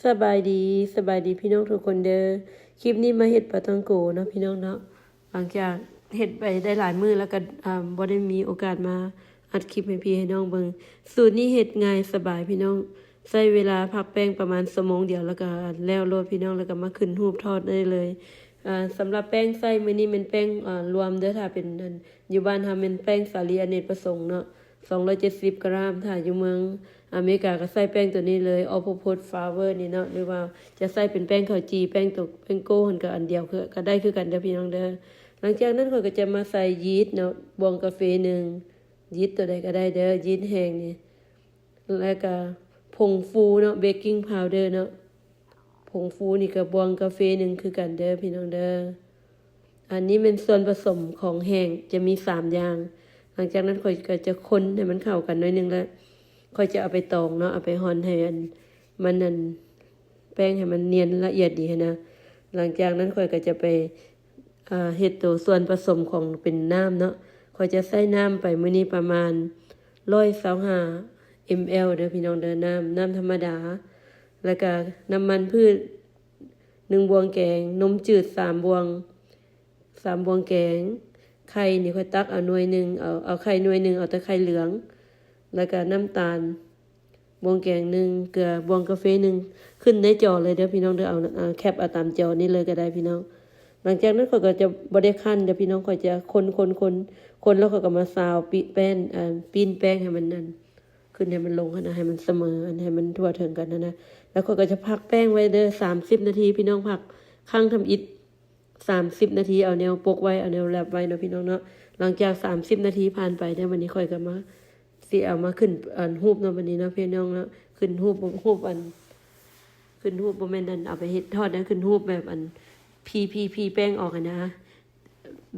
ສະບາຍດີ ສະບາຍດີພີ່ນ້ອງທຸກຄົນເດີ. ຄລິບນີ້ມາເຮັດປາຕັງໂກເນາະພີ່ນ້ອງເນາະ. ຫຼັງຈາກເຮັດໄປໄດ້ຫຼາຍມື້ແລ້ວກໍ ອາ ບໍ່ໄດ້ມີໂອກາດມາອັດຄລິບໃຫ້ພີ່ໃຫ້ນ້ອງເບິ່ງ. ສູດນີ້ເຮັດງ່າຍສະບາຍພີ່ນ້ອງ, ໃຊ້ເວລາພັກແປ້ງປະມານຊົ່ວໂມງດຽວ ແລ້ວກໍແລ້ວໂລດພີ່ນ້ອງ, ແລ້ວກໍມາຂຶ້ນຮູບທອດໄດ້ເລີຍ. ອາ ສຳລັບແປ້ງໃຊ້ມື້ນີ້ແມ່ນແປ້ງ ອາ ລວມເດີ, ຖ້າເປັນ ອັນ ຢູ່ບ້ານເຮົາແມ່ນແປ້ງສາລີອະເນກປະສົງເນາະ ສອງຮ້ອຍເຈັດສິບກຣາມ, ຖ້າຢູ່ເມືອງອາເມລິກາກໍໃຊ້ແປ້ງຕົວນີ້ເລີຍ All Purpose Flour ນີ້ເນາະ ຫຼືວ່າຈະໃຊ້ເປັນແປ້ງເຂົ້າຈີ່ ແປ້ງຕົວ ແປ້ງໂກ້ຫັ້ນກໍອັນດຽວຄື ກໍໄດ້ຄືກັນເດີພີ່ນ້ອງເດີ. ຫຼັງຈາກນັ້ນຂ້ອຍກໍຈະມາໃສ່ yeast ເນາະ ບ່ວງກາເຟໜຶ່ງ, yeast ຕົວໃດກໍໄດ້ເດີ yeast ແຫ້ງນີ້, ແລ້ວກໍຜົງຟູເນາະ baking powder ເນາະ ຜົງຟູນີ້ກໍບ່ວງກາເຟໜຶ່ງຄືກັນເດີພີ່ນ້ອງເດີ. ອັນນີ້ແມ່ນສ່ວນປະສົມຂອງແຫ້ງ ຈະມີສາມຢ່າງ. ຫຼັງຈາກນັ້ນຂ້ອຍກໍຈະຄົນໃຫ້ມັນເຂົ້າກັນໜ້ອຍໜຶ່ງ ແລ້ວຂ້ອຍຈະເອົາໄປຕອງເນາະ ເອົາໄປຮ່ອນໃຫ້ອັນ ມັນ ອັນ ແປ້ງໃຫ້ມັນນຽນລະອຽດດີຫັ້ນນະ. ຫຼັງຈາກນັ້ນຂ້ອຍກໍຈະໄປ ເຮັດໂຕສ່ວນປະສົມຂອງເປັນນ້ຳເນາະ. ຂ້ອຍຈະໃສ່ນ້ຳໄປມື້ນີ້ປະມານຮ້ອຍຊາວຫ້າ mL ເດີພີ່ນ້ອງເດີ, ນ້ຳ ນ້ຳທຳມະດາ, ແລ້ວກະນ້ຳມັນພືດໜຶ່ງບ່ວງແກງ, ນົມຈືດສາມບ່ວງ ສາມບ່ວງແກງ, ໄຂ່ນີ້ຂ້ອຍຕັກເອົາໜ່ວຍໜຶ່ງ ເອົາ ເອົາໄຂ່ໜ່ວຍໜຶ່ງ ເອົາແຕ່ໄຂ່ເຫຼືອງ, ແລ້ວກະນ້ຳຕານ ບ່ວງແກງໜຶ່ງ, ເກືອບ່ວງກາເຟໜຶ່ງ, ຂຶ້ນໃນຈໍເລີຍເດີພີ່ນ້ອງເດີ. ເອົາ ເອົາແຄບເອົາຕາມຈໍນີ້ເລີຍກໍໄດ້ພີ່ນ້ອງ. ຫຼັງຈາກນັ້ນຂ້ອຍກໍຈະບໍ່ໄດ້ຄັ້ນເດີພີ່ນ້ອງ, ຂ້ອຍຈະຄົນໆໆ ຄົນແລ້ວຂ້ອຍກໍມາຊາວປິແປ້ນ ອ່າ ປີ້ນແປ້ງໃຫ້ມັນ ອັນ ຂຶ້ນໃຫ້ມັນລົງຫັ້ນນະ, ໃຫ້ມັນສະເໝີ ອັນ ໃຫ້ມັນທົ່ວເຖິງກັນຫັ້ນນະ. ແລ້ວຂ້ອຍກໍຈະພັກແປ້ງໄວ້ເດີ ສາມສິບນາທີພີ່ນ້ອງ, ພັກຄັ້ງທຳອິດ ສາມສິບນາທີ ເອົາແນວປົກໄວ້ ເອົາແນວແລັບໄວ້ເນາະພີ່ນ້ອງເນາະ. ຫຼັງຈາກສາມສິບນາທີຜ່ານໄປເດີ ບັດນີ້ຂ້ອຍກໍມາ ຊິເອົາມາຂຶ້ນ ອັນ ຮູບເນາະ ບັດນີ້ເນາະພີ່ນ້ອງເນາະ. ຂຶ້ນຮູບ ຮູບ ອັນ ຂຶ້ນຮູບ ບໍ່ແມ່ນ ອັນ ເອົາໄປເຮັດທອດເດີ, ຂຶ້ນຮູບແບບ ອັນ ພີ ພີ ພີແປ້ງອອກຫັ້ນນະ,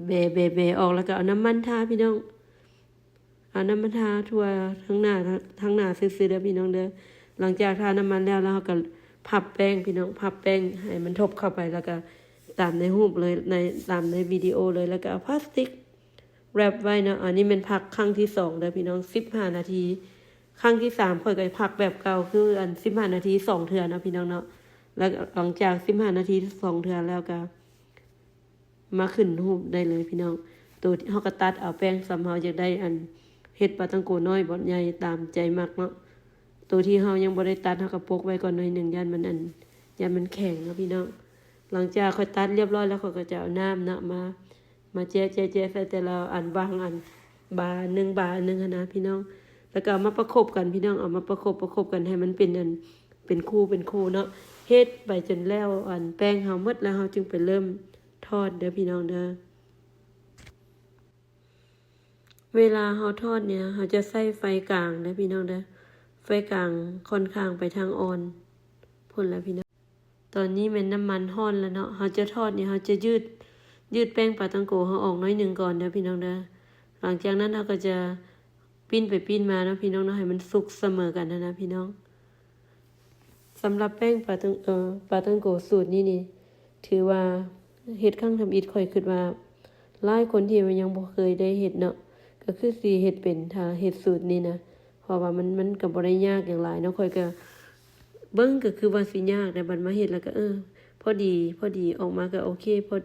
ແບ ແບ ແບອອກ ແລ້ວກໍເອົານ້ຳມັນທາພີ່ນ້ອງ. ເອົານ້ຳມັນທາທົ່ວທັງໜ້າ ທັງໜ້າຊື່ໆເດີພີ່ນ້ອງເດີ. ຫຼັງຈາກທານ້ຳມັນແລ້ວ ແລ້ວເຮົາກໍພັບແປ້ງພີ່ນ້ອງ, ພັບແປ້ງໃຫ້ມັນທົບເຂົ້າໄປ ແລ້ວກໍຕາມໃນຮູບເລີຍ ໃນ ຕາມໃນວິດີໂອເລີຍ, ແລ້ວກໍເອົາພລາສຕິກແຣັບໄວ້ເນາະ. ອັນນີ້ແມ່ນພັກຄັ້ງທີສອງເດີພີ່ນ້ອງ ສິບຫ້ານາທີ. ຄັ້ງທີສາມຂ້ອຍກໍພັກແບບເກົ່າ ຄື ອັນ ສິບຫ້ານາທີສອງເທື່ອເນາະພີ່ນ້ອງເນາະ. ແລ້ວຫຼັງຈາກສິບຫ້ານາທີສອງເທື່ອແລ້ວກໍ ມາຂຶ້ນຮູບໄດ້ເລີຍພີ່ນ້ອງ. ໂຕເຮົາກໍຕັດເອົາແປ້ງສ່ຳເຮົາຢາກໄດ້ ອັນ ເຮັດປາຕັງໂກນ້ອຍບໍ່ໃຫຍ່ ຕາມໃຈມັກເນາະ. ໂຕທີ່ເຮົາຍັງບໍ່ໄດ້ຕັດ ເຮົາກໍປົກໄວ້ກ່ອນໜ້ອຍໜຶ່ງ ຢ້ານມັນ ອັນ ຢ້ານມັນແຂງເນາະພີ່ນ້ອງ. ຫຼັງຈາກຂ້ອຍຕັດລຽບຮ້ອຍແລ້ວ ຂ້ອຍກໍຈະເອົານ້ຳເນາະ ມາ ມາແຈະ ແຈະ ແຈະໃສ່ແຕ່ລະອັນ ບາງອັນ ບາໜຶ່ງ ບາໜຶ່ງຫັ້ນນະພີ່ນ້ອງ. ແລ້ວກໍເອົາມາປະກົບກັນພີ່ນ້ອງ, ເອົາມາປະກົບ ປະກົບກັນໃຫ້ມັນເປັນ ອັນ ເປັນຄູ່ ເປັນຄູ່ເນາະ. ເຮັດໄປຈົນແລ້ວ ອັນ ແປ້ງເຮົາໝົດແລ້ວ ເຮົາຈຶ່ງໄປເລີ່ມ ທອດເດີພີ່ນ້ອງເດີ. ເວລາເຮົາທອດນີ້ ເຮົາຈະໃຊ້ໄຟກາງເດີພີ່ນ້ອງເດີ, ໄຟກາງຂ້ອນຂ້າງໄປທາງອ່ອນພຸ້ນລະພີ່ນ້ອງ. ຕອນນີ້ແມ່ນນ້ຳມັນຮ້ອນແລ້ວເນາະ, ເຮົາຈະທອດນີ້ ເຮົາຈະຍືດ ຍືດແປ້ງປາຕັງໂກເຮົາອອກໜ້ອຍໜຶ່ງກ່ອນເດີພີ່ນ້ອງເດີ. ຫຼັງຈາກນັ້ນເຮົາກໍຈະ ປີ້ນໄປປີ້ນມາເນາະພີ່ນ້ອງເນາະ, ໃຫ້ມັນສຸກສະເໝີກັນຫັ້ນນະພີ່ນ້ອງ. ສຳລັບແປ້ງປາຕັງ ເອີ ປາຕັງໂກສູດນີ້ນີ້ ຖືວ່າເຮັດຄັ້ງທຳອິດ, ຂ້ອຍຄິດວ່າຫຼາຍຄົນທີ່ວ່າຍັງບໍ່ເຄີຍໄດ້ເຮັດເນາະ ກໍຄືຊິເຮັດເປັນ ຖ້າເຮັດສູດນີ້ນະ, ເພາະວ່າມັນ ມັນກໍບໍ່ໄດ້ຍາກຫຍັງຫຼາຍເນາະ. ຂ້ອຍກໍເບິ່ງກໍຄືວ່າຊິຍາກ ແຕ່ບັດມາເຮັດແລ້ວກໍ ເອີ ພໍດີ ພໍດີ ອອກມາກໍໂອເຄ ພໍ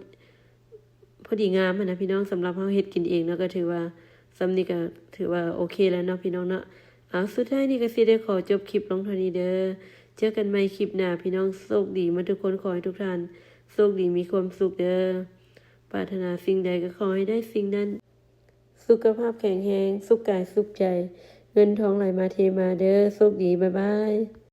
ພໍດີງາມຫັ້ນນະພີ່ນ້ອງ. ສຳລັບເຮົາເຮັດກິນເອງເນາະ ກໍຖືວ່າ ສ່ຳນີ້ກໍຖືວ່າໂອເຄແລ້ວເນາະພີ່ນ້ອງເນາະ. ເອົາ ສຸດທ້າຍນີ້ກໍຊິໄດ້ຂໍຈົບຄລິບລົງເທົ່ານີ້ເດີ. ເຈີກັນໃໝ່ຄລິບໜ້າພີ່ນ້ອງ. ໂຊກດີໝົດທຸກຄົນ, ຂໍໃຫ້ທຸກທ່ານໂຊກດີມີຄວາມສຸກເດີ. ປາດຖະໜາສິ່ງໃດກໍຂໍໃຫ້ໄດ້ສິ່ງນັ້ນ. ສຸຂະພາບແຂງແຮງ, ສຸກກາຍສຸກໃຈ, ເງິນທອງໄຫຼມາເທມາເດີ. ໂຊກດີ, ບາຍບາຍ.